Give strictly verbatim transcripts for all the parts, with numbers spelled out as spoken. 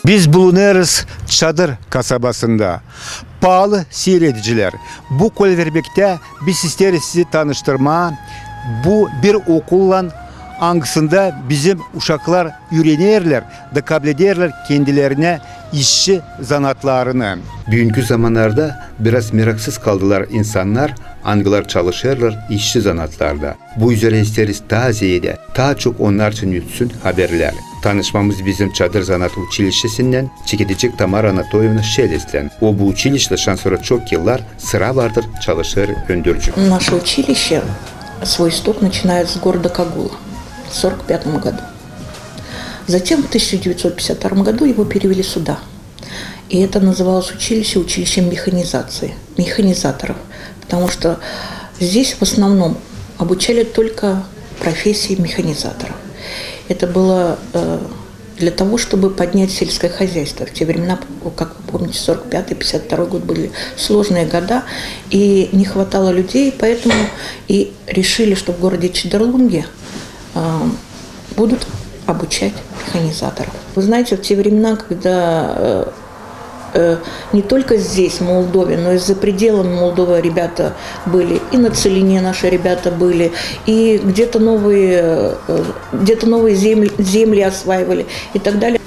Biz bulunêrız Çadır kasabasında. Paalı siiredicilär, bu kolvermektä biz isteeriz sizi tanıştırmaa bu bir okullan, angısında bizim uşaklar üürenerlär da kablederlär kendilerinä işçi zanaatlarını. Büünkü zamannarda biraz meraksız kaldılar insannar, angılar çalışêrlar işçi zanaatlarda. Bu üzerä isteeriz taa zeedä, taa çok onnar için ütsün haberlär. Tanışmamız bizim Çadır zanaat uçilişçesinnän çekedecek Tamara Anatoliyevna Şeleslän. O bu uçiliştä şansora çok yıllar sıra vardır çalışêr öndürcü. Наше училище свой исток начинает с города Кагула в сорок пятом году. Затем в тысяча девятьсот пятьдесят втором году его перевели сюда. И это называлось училище училищем механизации, механизаторов, потому что здесь в основном обучали только профессии механизаторов. Это было э, для того, чтобы поднять сельское хозяйство. В те времена, как вы помните, сорок пятый, пятьдесят второй год были сложные года, и не хватало людей, поэтому и решили, что в городе Чедерлунге э, будут обучать механизаторов. Вы знаете, в те времена, когда э, э, не только здесь, в Молдове, но и за пределами Молдовы ребята были, и на целине наши ребята были, и где-то новые, э, где-то новые земли, земли осваивали и так далее.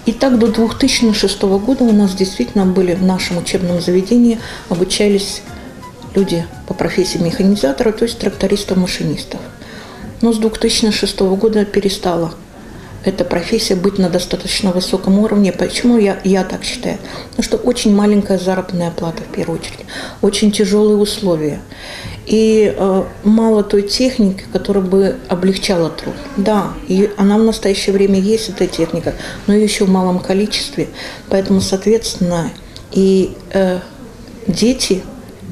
И так до двух тысячи шестого года у нас действительно были в нашем учебном заведении, обучались люди по профессии механизатора, то есть трактористов-машинистов. Но с двух тысячи шестого года перестала эта профессия быть на достаточно высоком уровне. Почему я, я так считаю? Потому что очень маленькая заработная плата, в первую очередь, очень тяжёлые условия. И э, мало той техники, которая бы облегчала труд. Да, и она в настоящее время есть, эта техника, но её ещё в малом количестве. Поэтому, соответственно, и э, дети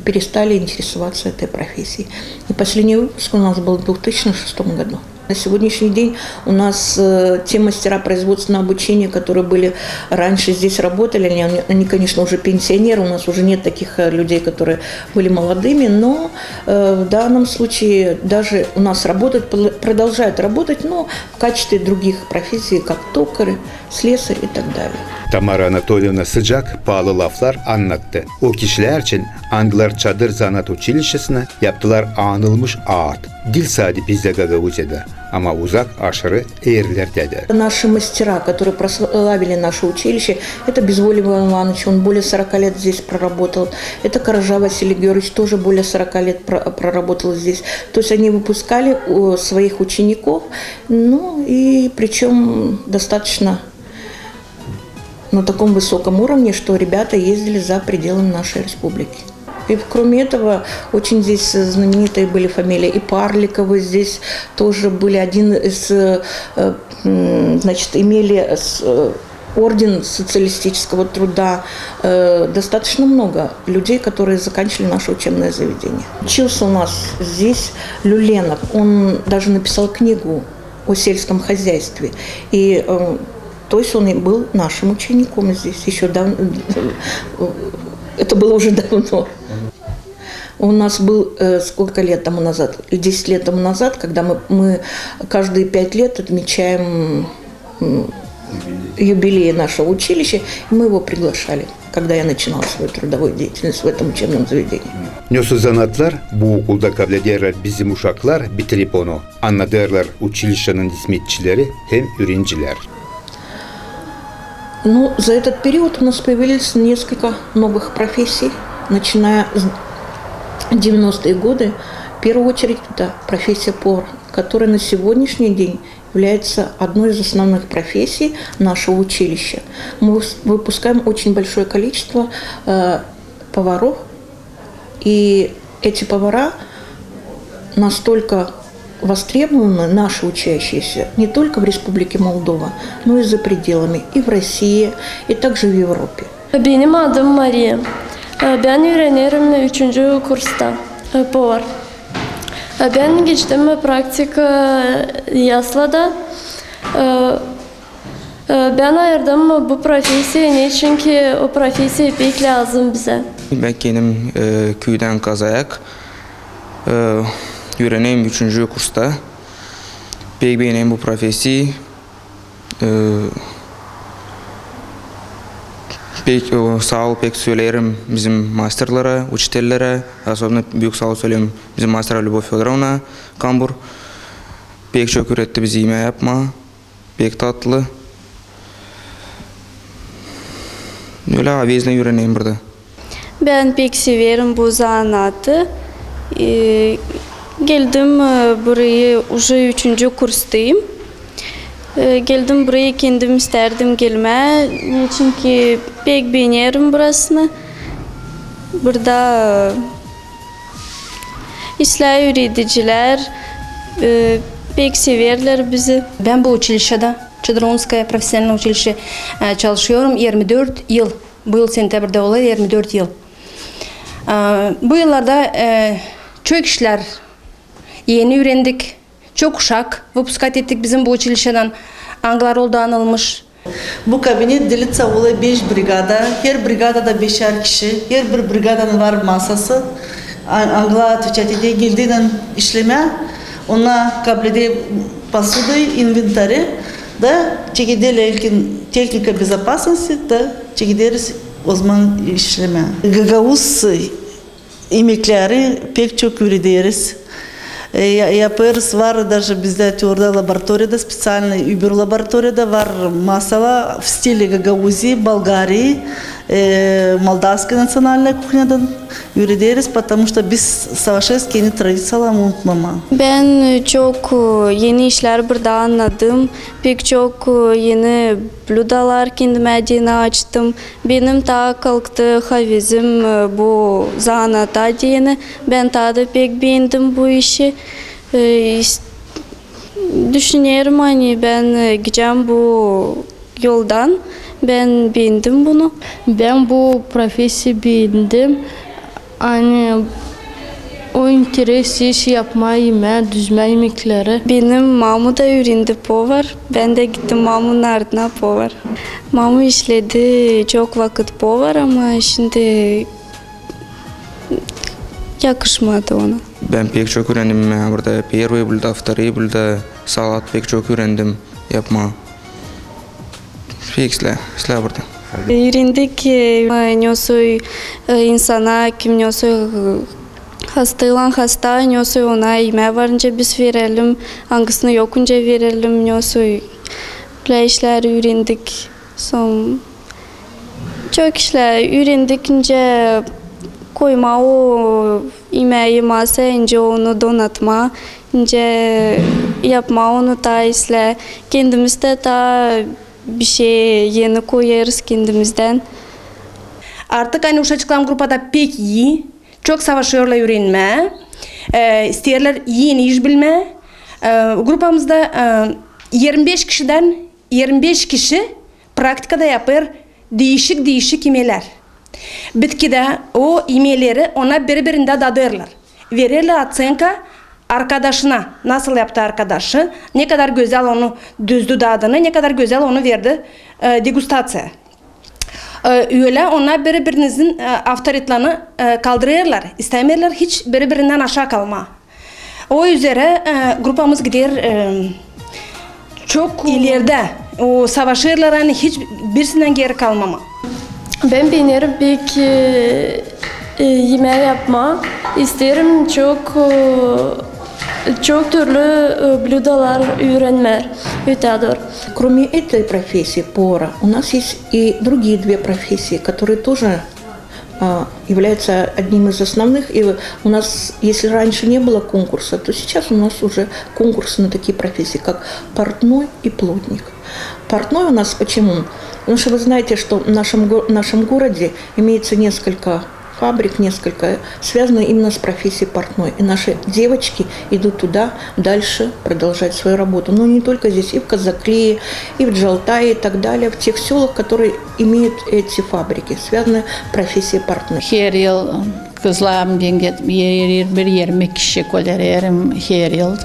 перестали интересоваться этой профессией. И последний выпуск у нас был в двух тысячи шестом году. На сегодняшний день у нас э, те мастера производственного обучения, которые были раньше здесь работали, они, они, конечно, уже пенсионеры, у нас уже нет таких э, людей, которые были молодыми, но э, в данном случае даже у нас работают, пл- продолжают работать, но в качестве других профессий, как токарь, слесарь и так далее. Tamara Anatoliyevna sıcak, paalı laflar annattı o kişilär için, angılar Çadır zanaat uçilişçesinä yaptılar anılmış aat, diil sade bizdä Gagauziyada, ama uzak aşırı erlerdä dä. Наши мастера, которые прославили наше училище, это Безволив Иван Иванович, он более сорока лет здесь проработал. Это Каража Василий Георгиевич, тоже более сорока лет про- проработал здесь. То есть они выпускали э, своих учеников, ну и причём достаточно на таком высоком уровне, что ребята ездили за пределами нашей республики. И кроме этого, очень здесь знаменитые были фамилии. И Парликовы здесь тоже были. Один из, э, м, значит, имели с- э, орден социалистического труда. Э, достаточно много людей, которые заканчивали наше учебное заведение. Учился у нас здесь Люленов. Он даже написал книгу о сельском хозяйстве. И э, то есть он и был нашим учеником здесь ещё дав- это было уже давно. У нас был э, сколько лет тому назад, десять лет тому назад, когда мы, мы каждые пять лет отмечаем м, юбилей нашего училища, и мы его приглашали, когда я начинала свою трудовую деятельность в этом учебном заведении. Nesoy zanaatlar bu okulda kablederlär bizim uşaklar, bitirip onu annadêrlar uçilişçenin hizmetçileri hem üürencilär. Ну, за этот период у нас появились несколько новых профессий, начиная с девяностые годы. В первую очередь, это профессия повар, которая на сегодняшний день является одной из основных профессий нашего училища. Мы выс- выпускаем очень большое количество э, поваров, и эти повара настолько востребованы, наши учащиеся, не только в Республике Молдова, но и за пределами, и в России, и также в Европе. Benim adım Mariya. E, bän üürenerim üçüncü kursta, e, povar. E, bän geçtim praktika Yaslada. E, e, bän ayırdım bu profesiyayı, neçin ki o profesiya pek lääzım bizä. Bän kendim e, küüdän Kazayak. E, üürenerim üçüncü kursta. Pek beenerim bu profesiyayı. E, Pek, o, saa ol pek söleerim bizim masterlara, uçitellerä. Особенно büük saa ol söleerim bizim mastera Lübov Födorovna Kambur. Pek çok üüretti bizi imää yapmaa. Pek tatlı. Ölä, a, vezne üürenerim burada. Bän pek severim bu zanaatı. E, geldim, e, burayı, уже üçüncü kurstayım. E, geldim burayı, kendim istärdim gelmää, çünkü pek beenerim burasını. Burada, e, islää üüredicilär, e, pek severlär bizi. Ben bu училищеда, Чадронское профессиональное училище, e, çalışıyorum yirmi dört yıl. Bu yıl sentâbrda olêr yirmi dört yıl. E, bu yıllarda, e, çok işlär eni üürendik. Çok uşak выпускать ettik bizim bu uçilişçedän, angıları oldu anılmış. Bu kabinet делится olêr beş brigada, her brigadada beşär kişi, her bir brigadanın var masası. A-, angılar отвечать eder, geldiynän işlemää, onnar kabledä посудой, инвентарь, da çekederlär ilkin техника безопасности, da çekederiz ozaman işlemää. Gagauz imekleri pek çok üürederiz. E, ya-, yapêrız, var даже bizdä te orada laboratoriyada, специальный öbür laboratoriyada var masalar в стиле Гагаузии, Болгарии, e, молдавская национальная кухнядан üürederiz, потому что biz savaşêrız kendi tradiţiyalarımı unutmamaa. Bän, e, çok, e, eni işlär burada annadım. Pek çok, e, eni blüdalar kendimä deyni açtım. Benim taa kalktı havezim, e, bu zanaata deyni. Bän taa da pek beendim bu işi. E, is-, düşünerim, ani bän, e, gidecäm bu yoldan. Bän beendim bunu. Bän bu profesiyayı beendim. Ani o interes iş yapmaa, imää, düzmää imekleri. Benim mamu da üürendi povar. Bän dä gittim mamunun ardına povar. Mamu işledi çok vakıt povar, ama şindi yakışmadı ona. Bän pek çok üürendim, e, burada первый блюда, вторые блюда, salat pek çok üürendim yapmaa. Pek islää, islää burada. Üürendik, e, ne soy, e, insana, kim ne soy, e, hastaylan hasta, ne soy ona imää var nicä biz verelim, angısını yok nicä verelim, ne soy, bölä işlär üürendik. Soy çok işlär üürendik, nicä koymaa o imeyi masaya, nicä onu donatmaa, nicä yapmaa onu taa islää. Kendimiz dä taa bişey eni koyêrız kendimizdän. Artık, ani uşacıklarım grupada pek ii, çok savaşêrlar üürenmää, e, isteerlär eni iş bilmää. E, grupamızda, e, irmi beş kişidän irmi beş kişi praktikada yapêr diişik-diişik imeklär. Bitkidä o imekleri ona biri-birindä dadêrlar. Vererlär otsenka arkadaşına, nasıl yaptı arkadaşı, ne kadar gözäl onu düzdü dadını, ne kadar gözäl onu verdi, e, degustaţiya. E, ölä ona biri-birinizin, e, avtoritetlerini, e, kaldırêrlar, istämeerlär hiç biri-birindän aşaa kalmaa. O üzerä, e, grupamız gider, e, çok ilerdä. O savaşêrlar, ani hiç birisindän geeri kalmamaa. Bän beenerim pek, e, e, imää yapmaa. İsteerim çok, e, çok türlü, e, blüdalar üürenmää ötää dooru. Кроме этой профессии повара, у нас есть и другие две профессии, которые тоже а, является одним из основных. И у нас, если раньше не было конкурса, то сейчас у нас уже конкурсы на такие профессии, как портной и плотник. Портной у нас почему? Потому что вы знаете, что в нашем, го- нашем городе имеется несколько фабрик, несколько, связано именно с профессией портной. И наши девочки идут туда дальше продолжать свою работу. Но не только здесь, и в Казаклии, и в Джалтае, и так далее, в тех селах, которые имеют эти фабрики, связаны с профессией портных. Her yıl, ı, kızlarım deyni, er, er bir irmi kişi kolererim her yıl.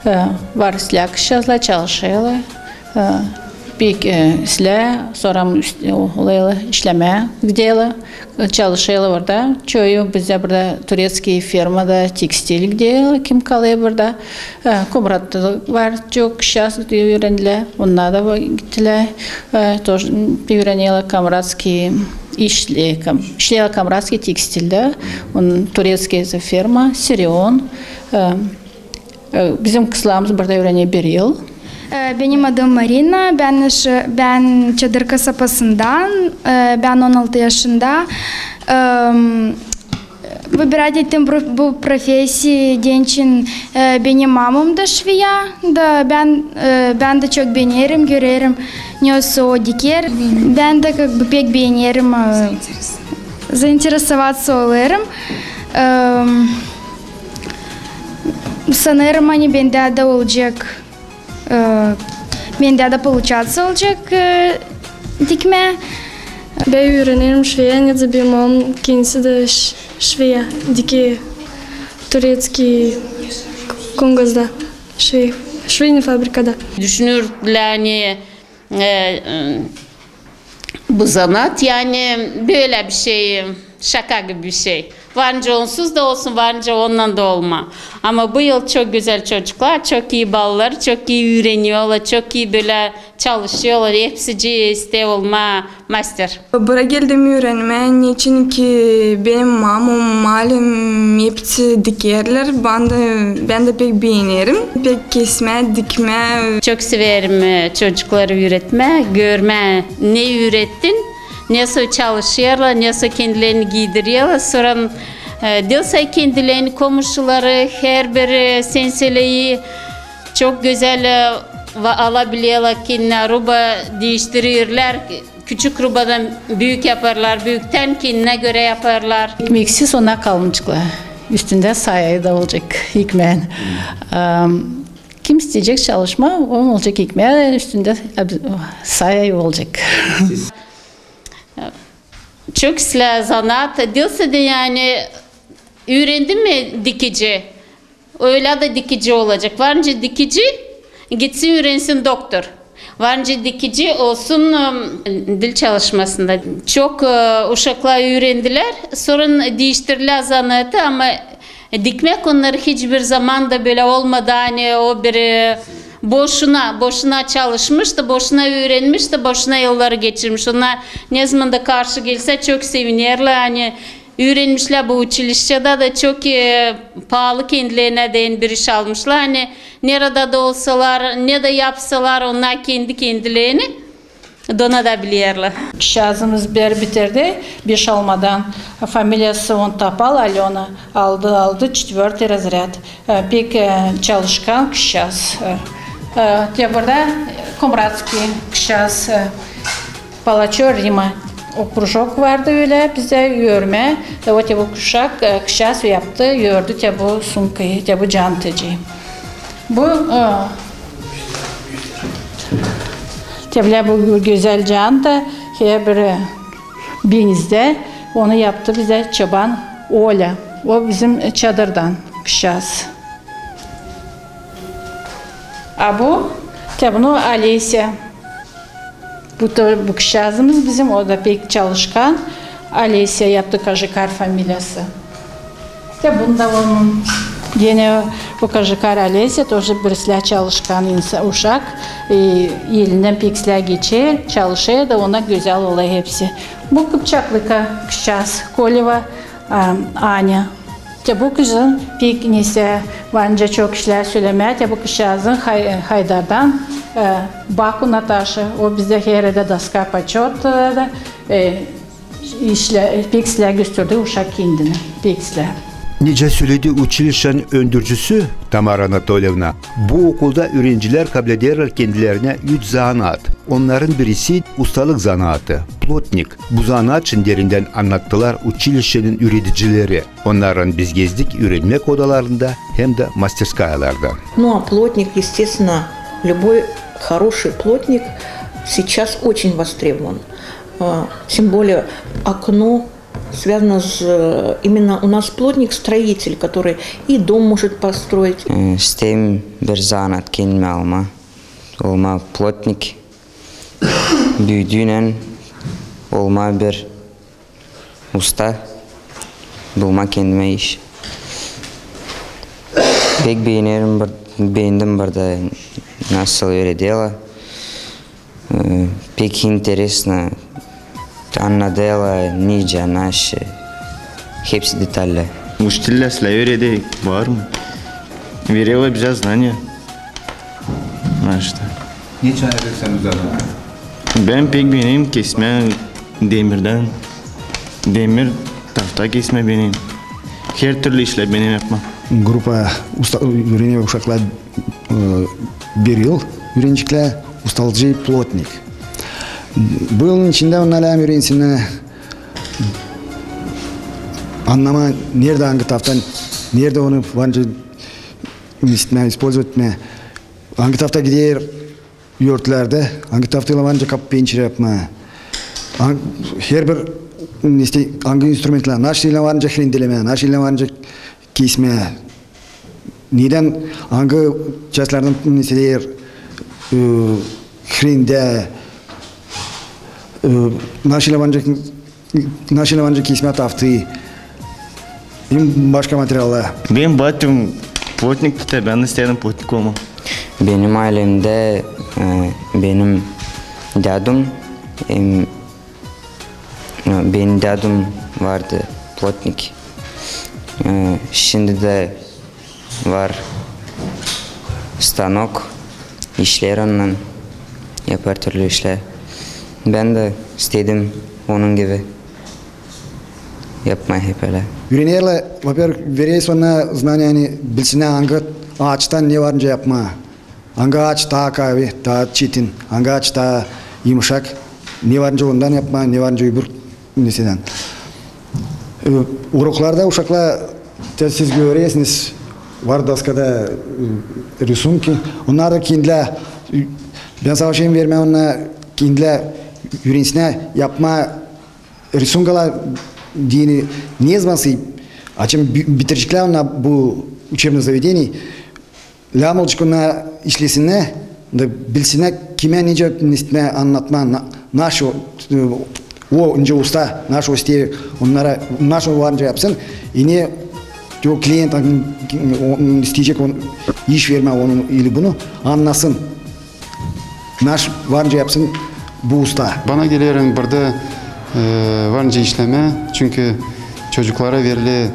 E, var islää kızçazlar, çalışêrlar. E, Pek, e, islää, sora üst-, o-, olêrlar, işlemää giderlär, e, çalışêrlar orada. Çoyu bizdä burada turetskiy firmada tekstil giderlär, kim kalêr burada. E, Komrat'ta var çok şahs üürendilär, onnar da bu-, gittilär. E, toj-, üürenerlär komratskiy işle-, kom-, işleerlär komratskiy tekstildä, onun turetskiy firma, Sirion. E, E, bizim kızlarımız burada üürener bir yıl. E, benim adım Marina, bän, bän Çadır kasabasından, e, bän on altı yaşında. E, выбирать ettim bu, bu profesiya deyni için, e, benim mamam da şveya, da bän, e, bän dä çok beenerim, görerim, ne o diker. Bän dä как бы pek beenerim, e, заинтересоваться olêrım. E, Sanêrım, ani bendä dä olacek, e, bendä dä получаться olacek, e, dikmää. Bän üürenerim şveya, neredä benim mamam kendisi dä ş-, şveya, dikeer turetskiy kongozda, şvey-, şveynıy fabrikada. Düşünürlär, ani, e, e, bu zanaat, yani, bölä bir şey, şaka gibi bir şey. Varınca onsuz da olsun, varınca onunnan da olmaa. Ama bu yıl çok gözäl çocuklar, çok ii balalar, çok ii üürenerlär, çok ii bölä çalışêrlar. Hepsicii isteer olmaa master. Bura geldim üürenmää, neçin ki benim mamam, malim hepsi dikerlär. Bän dä, bän dä pek beenerim. Pek kesmää, dikmää. Çok severim, e, çocukları üüretmää, görmää, ne üürettin, nesoy çalışêrlar, nesoy kendilerini giidirerlär. Sora, e, diil sade kendilerini, komuşuları, herbir, e, senseleyi çok gözäl, e, va-, alabilerlär kendinä, ruba diiştirirlär. Küçük rubadan büük yaparlar, büüktän kendinä görä yaparlar. Meksiz ona kalınçıklar. Üstündä saya da olacek ikmään. Am, kim isteyecek çalışmaa, onun olacek ikmää, üstündä, e, saya olacek. Çok islää zanaat, diil sade, yani, üürendi mi dikici, ölä dä dikici olacek. Varınca dikici, gitsin üürensin doktor. Varınca dikici olsun, ım, dil çalışmasında. Çok, e, uşaklar üürendilär, sora diiştirilär zanaatı, ama dikmäk onnar hiç bir zaman da bölä olmadı, ani o bir, e, boşuna, boşuna çalışmış da, boşuna üürenmiş da, boşuna yılları geçirmiş. Onnar ne zaman da karşı gelse, çok sevinerlär, ani üürenmişlär bu uçilişçedä da çok, e, paalı kendilerinä deyni bir iş almışlar. Ani neredä dä olsalar, ne dä yapsalar, onnar kendi kendilerini donadabilerlär. Kızçaazımız bir bitirdi, beş almadan. Familiyası on Topal, Alöna. Aldı, aldı четвёртый разряд. E, pek, e, çalışkan kızçaaz. E, e, te burada, e, komratskiy kızçaaz, e, Palaço Rima. O krujok vardı ölä bizdä, örmää. E, o te bu kuşak, e, kızçaaz yaptı, ördü te bu sumkayı, te bu cantacıı. Bu, e, te bölä bu gözäl canta, herbir, e, benizdä, onu yaptı bizdä çoban Olä. O bizim, e, Çadırdan kızçaaz. A bu, te bunu Olesä. Bu da, bu kızçaazımız bizim, o da pek çalışkan. Olesä yaptı, Kažikar familiyası. Te bunda onun, genä o Kažikar Olesä, тоже bir islää çalışkan insa-, uşak. E, elindän pek islää geçer, çalışêr da ona gözäl olêr hepsi. Bu kıpçaklıka kızçaaz, Koleva, a, Anya. Te bu kızın pek nesä, varınca çok işlär sölemää, te bu kızçaazın Hay-, Haydardan, e, Baku Nataşa, o bizdä heredä доска почёта, e, işlär, pek islää gösterdi uşak kendini, pek islää. Nicä söledi uçilişçenin öndürücüsü Tamara Anatolevna, bu okulda üürencilär kablederlär kendilerinä üç zanaat. Onnarın birisi ustalık zanaatı, plotnik. Bu zanaat için derindän annattılar uçilişçenin üüredicileri. Onnarlan biz gezdik üürenmäk odalarında hem dä мастерскаяларда. Ну, а плотник, естественно, любой хороший плотник сейчас очень востребован. А, тем более окно связано с, э, именно у нас плотник — строитель, который и дом может построить. Э, isteerim bir zanaat kendimä almaa, olmaa plotnik. Büüdüynän olmaa bir usta, bulmaa kendimä iş. Pek beenerim bur-, beendim burada, nasıl ööreder. E, pek interesno annadêrlar, nicä, naşı, hepsi detalli. Uçtillär, ööreder, var mı? Vererlär bizä znaniya. Ha, işte. Neçin yapêrsın bu zanaatı? Bän pek beenerim kesmää demirdän. Demir, tafta kesmää beenerim. Hertürlü işlär beenerim yapmaa. Grupa usta, üürener uşaklar, e, bir yıl üüreneceklär ustalıcı plotnik. Bu yılın içindä onnar lääzım üürensünä annamaa, neredä angı tafta, neredä onu var nicä istemää, использовать etmää. Angı tafta gider örtülerdä, angı taftaylan var nicä kapı-pençere yapmaa. An-, herbir, işte, angı instrumentlär, naşeylän var nicä hrendelemää, naşeylän var nicä kesmää. Neredän, angı çaslärdan, işte, e, hrendä, e, naşeylän var nicä, naşeylän var nicä kesmää taftayı. Hem başka materiallar. Benim batüm plotnikti, bän dä istedim plotnik olmaa. Benim aylemdä, e, benim dädum, em, e, benim dädum vardı plotnik. E, şindi dä var stanok, işleer onnan, yapêr türlü işlär. Bän dä istedim onun gibi yapmaa hep ölä. Üürenerlär, во-первых, vereriz onnar znaniya, ani bilsinnär, angı aaçtan ne var nicä yapmaa. Angı aaç taa kaavi, taa çetin, angı aaç taa yımuşak, ne var nicä ondan yapmaa, ne var nicä öbür nesedän. E, uroklarda uşaklar, te siz görersiniz, var doskada, e, рисунки, onnar da kendilär, e, bän savaşêrım vermää, onnar kendilär üürensinnär yapmaa рисункалар deyni, ne zaman sä, açan bi-, bitireceklär onnar bu учебное заведение, lääzım olacek onnar işlesinnär, da bilsinnär, kimä nicä istemää annatmaa, na-, naşı o, e, o nicä usta, naşı o isteer onnara, naşı o var nicä yapsın, i ne o klient, o, isteyecek on, iş vermää onu ili bunu, annasın. Naşı var nicä yapsın bu usta. Bana geler, ani burada, e, var nicä işlemää, çünkü çocuklara veriler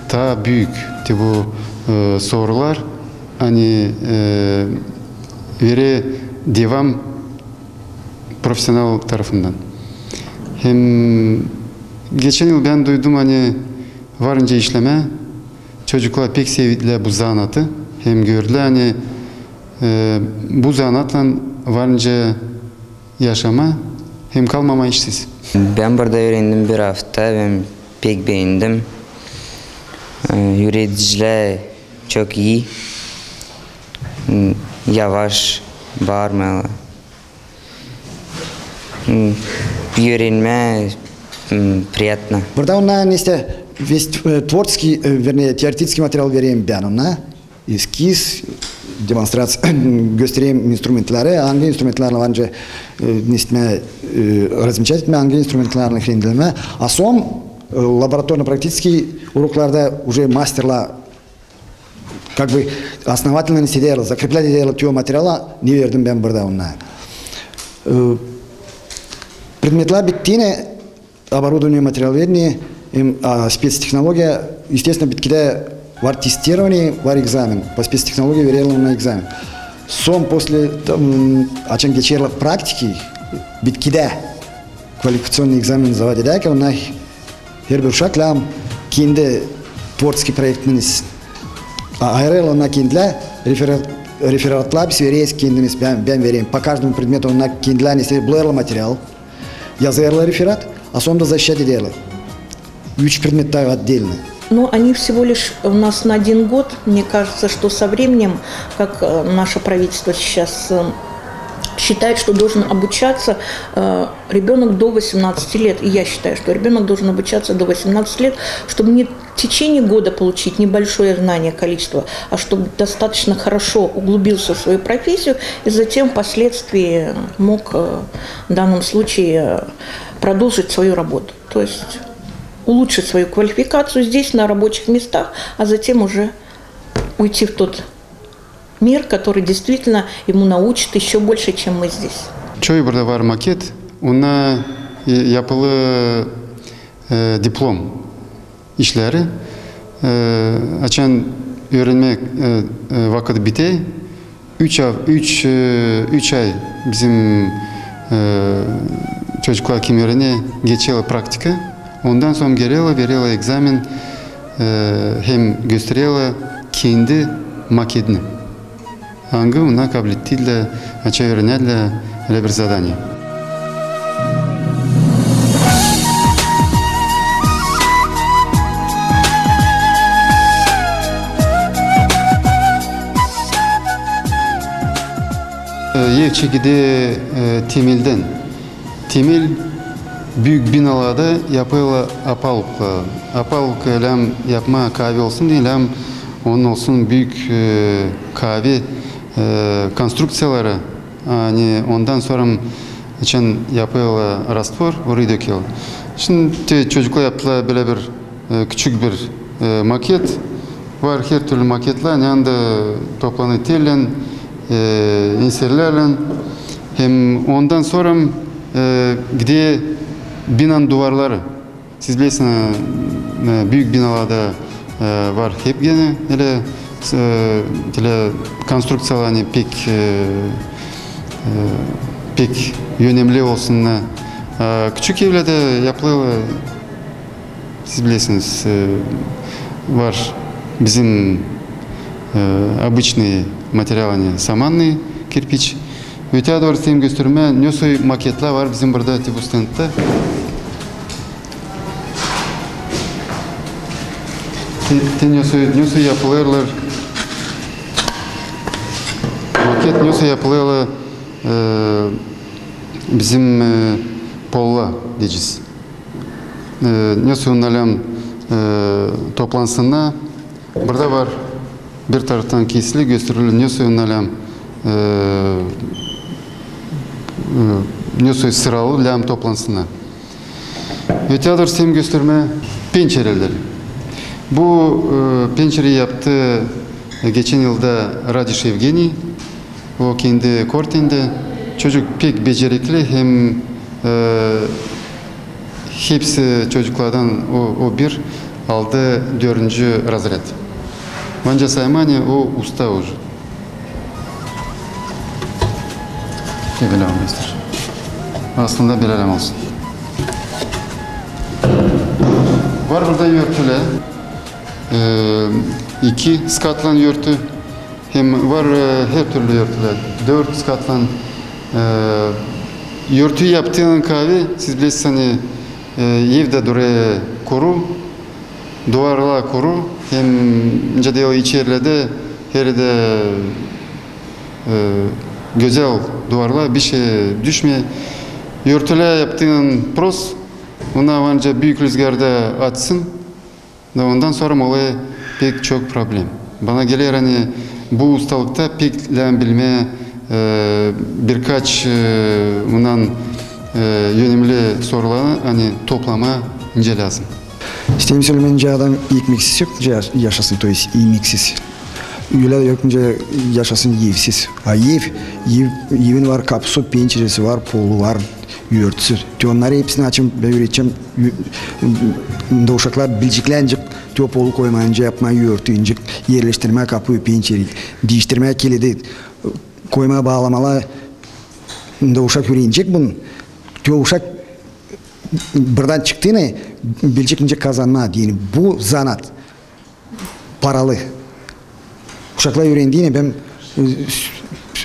taa büük te bu, e, sorular, ani, e, verer devam profesional tarafından. Hem geçän yıl bän duydum, ani var nicä işlemää, çocuklar pek sevdilär bu zanaatı, hem gördülär, ani e, bu zanaatlan var nicä yaşamaa hem kalmamaa işsiz. Bän burada üürendim bir afta, bän pek beendim. E, üüredicilär çok ii. M, yavaş, baarmêêrlar. M, üürenmää, m, приятно. Burada onnar, işte, весь, e, творческий, e, вернее, теоретический material vererim bän onnar. Эскиз, демонстрация, göstererim instrumentleri, angı instrumentlerlän var nicä, e, ne etmää, e, размечать etmää, angı instrumentlerlän hrendelemää. А сам, e, лабораторно-практический урокlarda уже masterlär, как бы, основательно ne ederlär, закреплять ederlär te o materiala, ne verdim bän burada onnar. E, predmetlär bittiynän, оборудование, материаловедение, hem, a, спецтехнология, естественно, bitkidä var тестирование, var экзамен. По спецтехнологии vererlär onnar экзамен. Сом после, там, açan geçerlär praktiki, bitkidä квалификационный экзамен сдавать edärkän, onnar herbir uşak lääzım kendi творческий проектini, a, ayırêrlar onnar kendilär, реферат, рефератlar biz vereriz kendimiz, bän, bän vererim. По каждому предмету onnar kendilär neysä bulêrlar material. Yazêrlar реферат, а сом da защищать ederlär. Üç predmet taa отдельно. Но они всего лишь у нас на один год. Мне кажется, что со временем, как, э, наше правительство сейчас, э, в считает, что должен обучаться, э, ребёнок до восемнадцати лет. И я считаю, что ребёнок должен обучаться до восемнадцати лет, чтобы не в течение года получить небольшое знание, количество, а чтобы достаточно хорошо углубился в свою профессию и затем впоследствии мог, э, в данном случае, э, продолжить свою работу. То есть улучшить свою квалификацию здесь, на рабочих местах, а затем уже уйти в тот мир, который действительно ему научит ещё больше, чем мы здесь. Çoyu burada var maket, onda, e, yapılı, e, diplom işleri. E, açan öğrenmek, e, e, vakıt biter, üç av-, üç, e, üç ay bizim, e, çocuklar kim öğrener, geçerlär praktika. Ondan sora gelerlär, vererlär egzamen, e, hem göstererlär kendi maketini. Angı onnar kablettiler, açan öğrenerlär ölä bir zadaniye. E, ev çekeder, e, temeldän. Temel büük binalarda yapêrlar apalukla. Apaluk lääm yapmaa kaavi olsun deyni, lääm onun olsun büük, e, kaavi, e, konstrukţiyaları. Ani ondan sora açan yapêrlar rastvoru, orayı dökerlär. Şindi te çocuklar yaptılar bölä bir, e, küçük bir, e, maket. Var her türlü maketlär, neredä toplanêr tellän, e, inserlärlän. Hem ondan sora, e, gider binanın duvarları. Siz bilersiniz, e, büük binalarda, e, var hep genä ölä, e, ölä konstrukţiyalar, ani pek, e, e, pek önemli olsun. E, küçük evlerdä yapılêr, siz bilersiniz, e, var bizim, e, обычный material, ani samannıy kirpiç. Öteyä dooru isteerim göstermää, ne soy maketlär var bizim burada, te bu stendtä. Te, te ne soy, ne soy yapılêrlar. Maket ne soy yapılêrlar, e, bizim, e, pollar deyecez. E, ne soy onnar lääm, e, toplansınnar. Burada var bir taraftan kesili, gösterildi, ne soy onnar lääm, e, e, ne soy sıralı lääm toplansınnar. Öteyä dooru isteerim göstermää pençereleri. Bu, e, pençereyi yaptı, e, geçän yılda Radiş Evgeniy. O kendi kortendä çocuk pek becerikli hem, e, hepsi çocuklardan o, o bir aldı dördüncü razred. Bence saymaa, ani o usta uje. Te bölä olmazdır. Aslında bölä lääm olsun. Var burada örtülär. E, iki skatlan örtü. Hem var, e, her türlü örtülär. Dört skatlan, e, örtü yaptığın kaavi, siz bilersiniz, ani, e, ev dä durêr kuru, duvarlar kuru, hem nicä deyni içerilerdä, herlerdä, e, gözäl duvarlar, bişey düşmeer. Örtülär yaptığın prost, onnar var nicä büük rüzgarda atsın. Da ondan sora olêr pek çok problem. Bana geler, ani bu ustalıkta pek lääm bilmää, e, birkaç, e, bundan, e, önemli soruları, ani toplamaa nicä lääzım. İsteerim sölemää, nicä adam ekmeksiz yok, nicä yaşasın, то есть imeksiz. Ölä yok, nicä yaşasın evsiz. A ev, ev, evin var kapusu, pençeresi var, polu var, örtüsü. Te onnarı hepsini açan bän üüretecäm, da uşaklar bilecekler nicä te o polu koymaa, nicä yapmaa örtü, nicä erleştirmää kapuyu, pençereyi, diiştirmää kilidi, koymaa baalamaları, da uşak üürenecek bunu. Te o uşak buradan çıktı, ne bilecek nicä kazanmaa deyni. Bu zanaat paralı. Uşaklar üürendi, ne bän, e,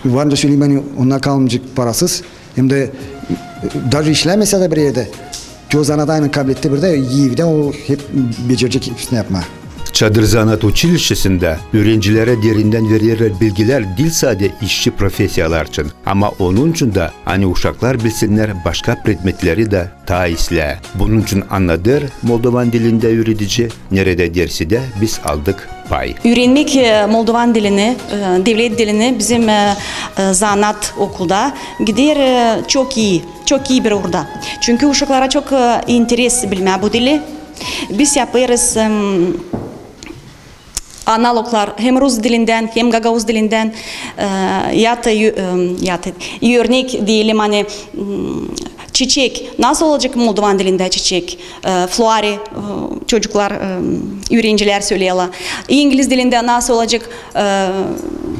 var nicä söleyim, ani onnar kalmayacek parasız. Hem dä, e, даже işlämesä dä bir erdä, te o zanaatı aynen kabletti burada, evdä o hep becerecek hepsini yapmaa. Çadır zanaat uçilişçesindä üürencilerä derindän vererlär bilgilär diil sade işçi profesiyalar için, ama onun için dä, ani uşaklar bilsinnär başka predmetleri dä taa islää. Bunun için annadêr moldovan dilindä üüredici, neredä dersidä biz aldık pay. Üürenmäk, e, moldovan dilini, e, devlet dilini bizim, e, e, zanaat okulda gider, e, çok ii, çok ii bir uurda. Çünkü uşaklara çok, e, interes bilmää bu dili. Biz yapêrız, em, analoglar hem rus dilindän, hem gagauz dilindän, e, ya da, ü-, em, ya da örnek deyelim, ani, m, çiçek. Nasıl olacek moldovan dilindä çiçek? E, flower, e, çocuklar, e, üürencilär söleerlär. İngiliz dilindä nasıl olacek, e,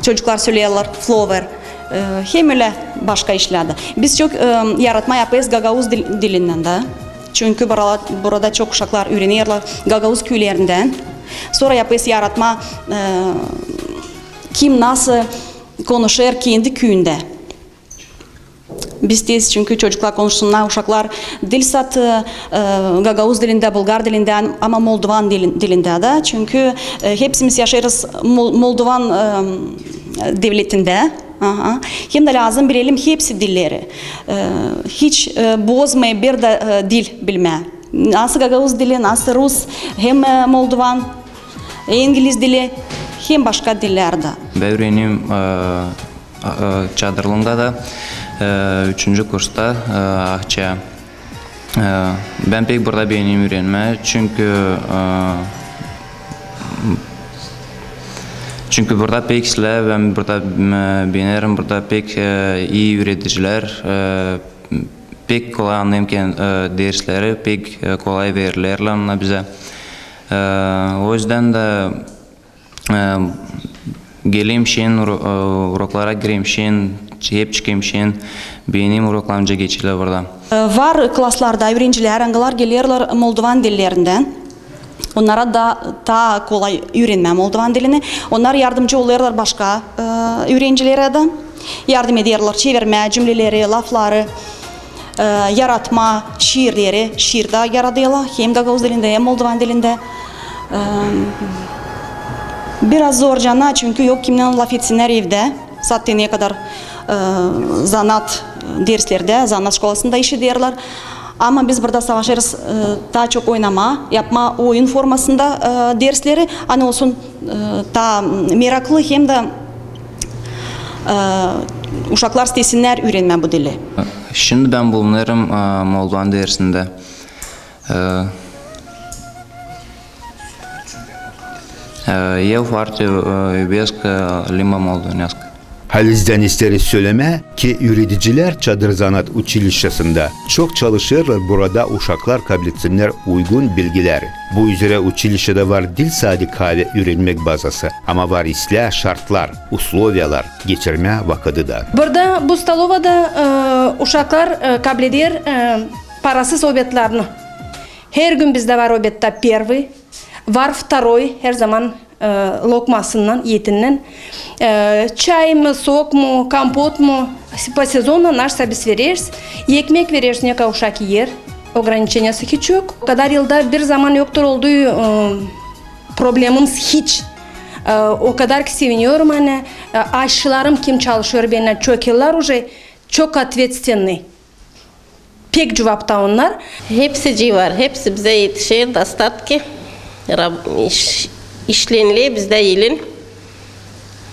çocuklar söleerlär flower. E, hem ölä başka işlär dä. Biz çok, e, yaratma yapêrız gagauz dil-, dilindän dä. Çünkü burada, burada çok uşaklar üürenerlär gagauz küülerindän. Sora yapêrız yaratma, e, kim nasıl konuşêr kendi küündä. Biz isteeriz, çünkü çocuklar konuşsunnar, uşaklar diil sade, e, gagauz dilindä, bulgar dilindä, ama moldovan dilin-, dilindä dä. Çünkü, e, hepsimiz yaşêêrız Mol-, moldovan, e, devletindä. Aha. Hem dä lääzım bilelim hepsi dilleri. E, hiç, e, bozmêêr bir dä, e, dil bilmää. Nasıl gagauz dili, nasıl rus, hem, e, moldovan, ingiliz dili, hem başka dillär dä. Bän üürenerim, e, E, Çadırlıngada, e, üçüncü kursta, e, aşçı. E, bän pek burada beenerim üürenmää, çünkü, e, çünkü burada pek islää, bän burada, e, beenerim, burada pek, e, ii üüredicilär, e, pek kolay annêêrım, e, dersleri pek, e, kolay vererlär ona bizä. E, o üzdän dä E, gelerim şen, uro-, e, uroklara girerim şen, hep çıkêrım şen, beenerim uroklarım, nicä geçerlär burada. E, var klaslarda üürencilär, angılar gelerlär moldovan dillerindän. Onnara da taa kolay üürenmää moldovan dilini. Onnar yardımcı olêrlar başka, e, üürencilerä dä. Yardım ederlär çevirmää cümleleri, lafları, e, yaratma şiirleri, şiir dä yaradêrlar, hem gagauz dilindä, hem moldovan dilindä. E, biraz zorcana, çünkü yok kimnän lafetsinnär evdä. Zaten ne kadar, e, zanaat derslerdä, zanaat şkolasında iş ederlär. Ama biz burada savaşêrız, e, taa çok oynamaa, yapmaa oyun formasında, e, dersleri, ani olsun, e, taa meraklı hem dä, e, uşaklar istesinnär üürenmää bu dili. Şindi bän bulunêrım, e, moldovan dersindä. E, e, eu foarte, e, iubesc, e, limba moldoveneascã. Halizdän isteeriz sölemää, ki üüredicilär Çadır zanaat uçilişçesindä çok çalışêrlar burada uşaklar kabledinnär uygun bilgilär. Bu üzerä uçilişçedä var diil sade kaarä üürenmäk bazası, ama var islää şartlar, usloviyalar, geçirmää vakıdı da. Burada bu stolovada, e, uşaklar, e, kableder, e, parasız obedlarını. Her gün bizdä var obedtä первый, var второй, her zaman, e, lokmasınnan, etinnän. E, çay mı, sok mu, kompot mu, po сезону neysa biz vereriz. Ekmek vereriz, ne kadar uşak iyer, ograniçeniyası hiç yok. O kadar yılda bir zaman yoktur oldu, e, problemimiz hiç. E, o kadar ki seviniyorum, ani, e, aşçılarım kim çalışêr bennän çok yıllar уже, çok ответственный. Pek cuvapta onnar. Hepsicii var, hepsi bizä etişer, dostatki. Ra-, iş-, işleniler bizdä elin.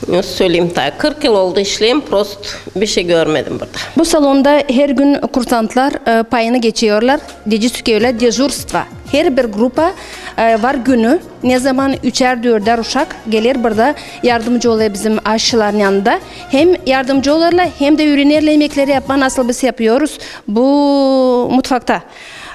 Nasıl söleyim, taa kırk yıl oldu işleerim, prost bişey görmedim burada. Bu salonda her gün kursantlar, e, payını geçiyorlar, deci sükevlä, дежурство. Her bir grupa, e, var günü, ne zaman üçär-dördär uşak geler burada, yardımcı olêr bizim aşçıların yanında. Hem yardımcı olêrlar, hem dä üürenerlär emekleri yapmaa, nasıl biz yapıyoruz bu mutfakta.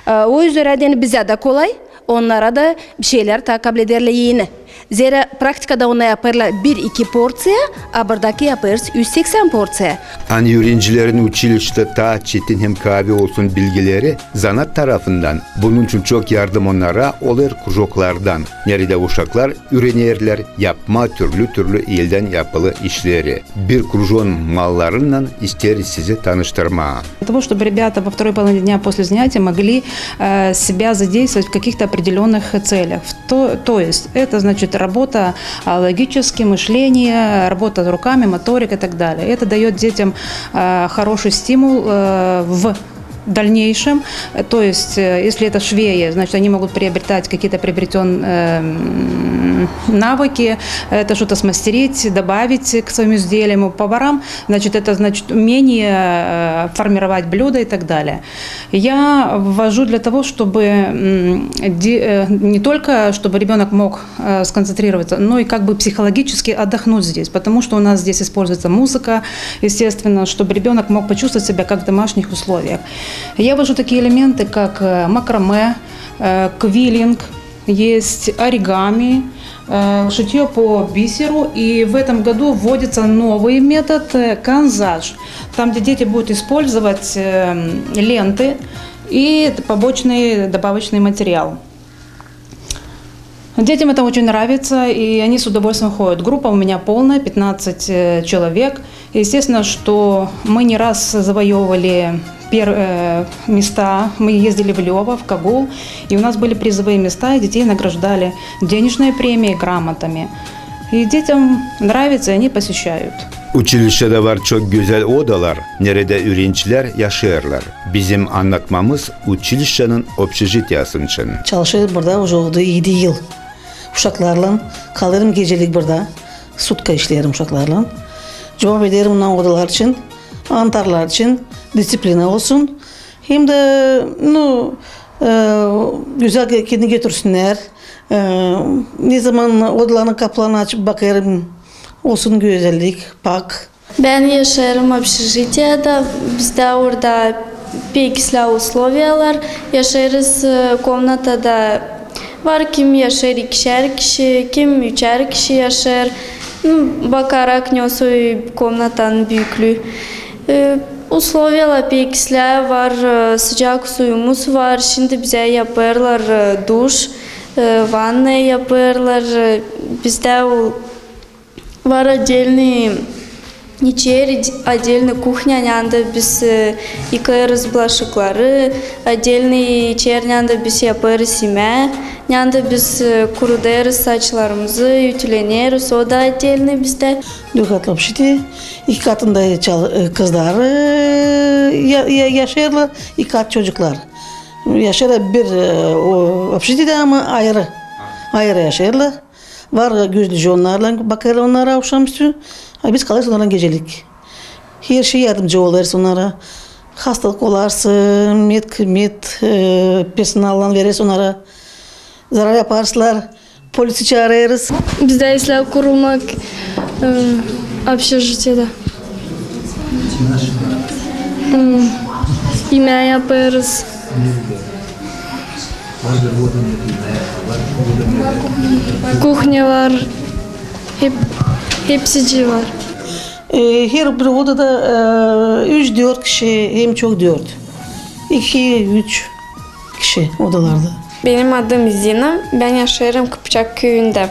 E, o üzerä deyni bizä dä kolay, onnara da bir şeylär taa kablederlär eni. Zerä Praktikada onu yapêrlar bir-iki porţiya, a burdakı yapêrız üz seksän porţiya. Ani üürencilerin uçiliştä taa çetin hem kaavi olsun bilgileri zanaat tarafından, bunun için çok yardım onnara olêr krujoklardan, neredä uşaklar üürenerlär yapmaa türlü-türlü eldän yapılı işleri. Bir krujon mallarınnan isteeriz sizi tanıştırmaa. Для того, чтобы ребята во второй половине дня после занятия могли, э, себя задействовать в каких-то определённых целях. В то, то есть это, значит, работа, а, логически, мышление, работа руками, моторика и так далее. Это даёт детям, э, хороший стимул, э, в дальнейшем. Э, то есть, э, если это швеи, значит, они могут приобретать какие-то приобретён-, эм, навыки, это что-то смастерить, добавить к своим изделиям. Поварам, значит, это, значит, умение, э, формировать блюда и так далее. Я ввожу для того, чтобы, м, де-, э, не только чтобы ребёнок мог, э, сконцентрироваться, но и как бы психологически отдохнуть здесь, потому что у нас здесь используется музыка, естественно, чтобы ребёнок мог почувствовать себя как в домашних условиях. Я ввожу такие элементы, как, э, макраме, э, квиллинг, есть оригами, э, шитьё по бисеру. И в этом году вводится новый метод, э, канзаж, там, где дети будут использовать, э, ленты и побочный добавочный материал. Детям это очень нравится, и они с удовольствием ходят. Группа у меня полная, пятнадцать, э, человек. Естественно, что мы не раз завоёвывали пер-, э, места. Мы ездили в Лёва, в Кагул, и у нас были призовые места, и детей награждали денежной премией, грамотами. И детям нравится, и они посещают. Uçiliştedä var çok gözäl odalar, neredä üürencilär yaşêêrlar. Bizim annatmamız uçiliştenin общежитиесын için. Çalışêrım burada, уже oldu edi yıl. Uşaklarlan kalêrım gecelik burada. Sutka işleerim uşaklarlan. Cuvap ederim onnar odalar için, anahtarlar için, disţiplina olsun. Hem dä, nu, e, gözäl ke-, kendini götürsünnär. E, ne zaman odalarının kapılarını açıp bakêrım, olsun gözällik, pak. Bän yaşêêrım общежитиеда, bizdä orada pek islää usloviyalar, yaşêêrız, e, komnatada, var kim yaşêêr ikişär kişi, kim üçär kişi yaşêêr, nu, bakarak ne o soy komnatanın büüklüü. E, usloviyalar pek islää, var, e, sıcak suyumuz var, şindi bizä yapêrlar, e, duş, e, vannaya yapêrlar, e, bizdä o Var отдельный içeri, отдельный kuhnya, neredä biz, e, yıkêêrız bulaşıkları, отдельный içer, neredä biz yapêrız imää, neredä biz, e, kurudêrız saçlarımızı, ütüleneriz, o da отдельный bizdä. Dört katlı общежитие, iki katında çal-, e, kızlar, e, ya-, ya-, yaşêêrlar, iki kat çocuklar. Yaşêêrlar bir, e, o общежитиедä, ama ayırı, ayırı yaşêêrlar. Var gözlüci, onnarlan bakêr onnara avşamüstü, a biz kalêrız onnarlan gecelik. Her şey yardımcı olêrız onnara. Hastalık olarsa, med, med, e, personallan vereriz onnara. Zarar yaparsalar, polisi çaarêrız. Bizdä islää kurulmak, e, общежитиедä. Hmm. İmää yapêrız. Kuhnya var. Hep, hepsicii var. E, her bir odada, e, üç, dört kişi, hem çok dört. İki, üç kişi odalarda. Benim adım Zina, bän yaşêêrım Kıpçak küüyündä.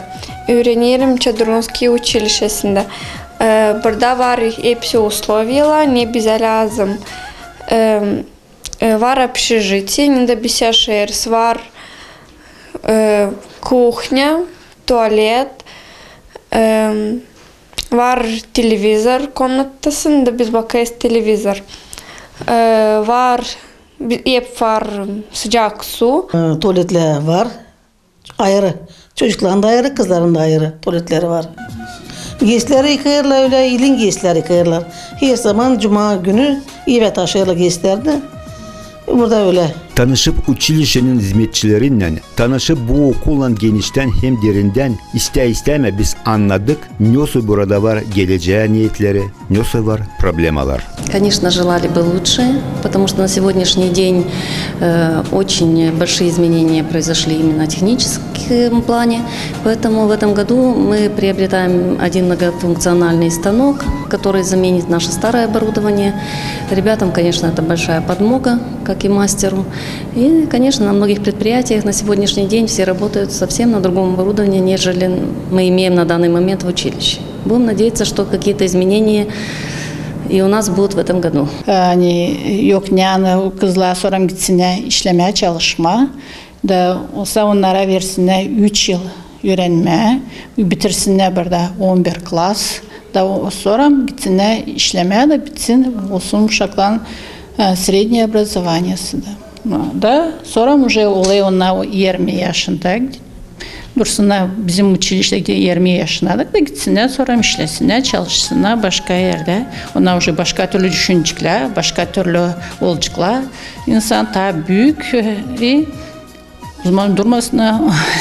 Üürenerim Çadırnovskiy uçilişesindä. E, burada var hepsi usloviyalar, ne bizä lääzım. E, E, var общежитие, neredä biz yaşêêrız, var, e, kuhnya, tualet, e, var televizor komnatası, neredä biz bakêrız televizor. E, var, bi-, hep var sıcak su. E, tualetlär var. Ayırı. Çocukların da ayırı, kızların da ayırı tualetleri var. Gezdikleri yıkayêrlar ölä, ilin gezdikleri yıkayêrlar. Her zaman cuma günü evä taşıyêrlar gezdikleri dä. Burada ölä. Tanışıp uçilişçenin hizmetçilerinnän, tanışıp bu okullan geniştän hem derindän, istää-istämää biz annadık, nesoy burada var gelecää neetleri, nesoy var problemalar. Конечно, желали бы лучше, потому что на сегодняшний день э, очень большие изменения произошли именно в техническом плане. Поэтому в этом году мы приобретаем один многофункциональный станок, который заменит наше старое оборудование. Ребятам, конечно, это большая подмога, как и мастеру. И, конечно, на многих предприятиях на сегодняшний день все работают совсем на другом оборудовании, нежели мы имеем на данный момент в училище. Будем надеяться, что какие-то изменения и у нас будут в этом году. Ani yok, ani kızlar sora gitsinä işlemää, çalışmaa. Da olsa onnara versinnä üç yıl üürenmää, bitirsinnä burada on bir klas. Da o- sora gitsinnä işlemää da bitsin, olsun uşakların e, srednye obrazovaniesi da. Da sora уже olêr onnar o irmi yaşında. Dursunnar bizim uçiliştä irmi yaşına da, da gitsinnär sora işlesinnär, çalışsınnar başka erdä. Onnar уже başka türlü düşüneceklär, başka türlü olaceklar. İnsan taa büük e, i o zaman durmasınnar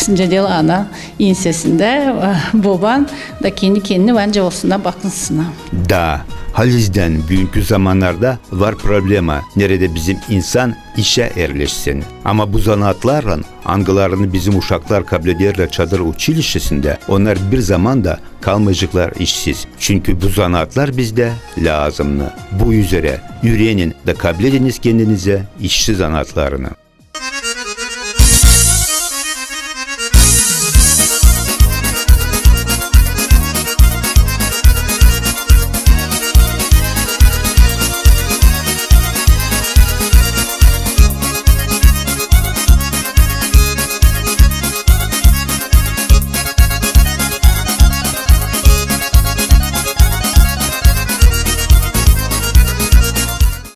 nicä deyäl ana ensesindä, boban da kendi kendini var nicä olsunnar bakınsınnar. Da, halizdän büünkü zamannarda var problema, neredä bizim insan işä erleşsin. Ama bu zanaatlarlan, angılarını bizim uşaklar kablederlär çadır uçilişçesindä, onnar bir zaman da kalmayaceklar işsiz. Çünkü bu zanaatlar bizdä lääzımnı. Bu üzerä üürenin da kablediniz kendinizä işçi zanaatlarını.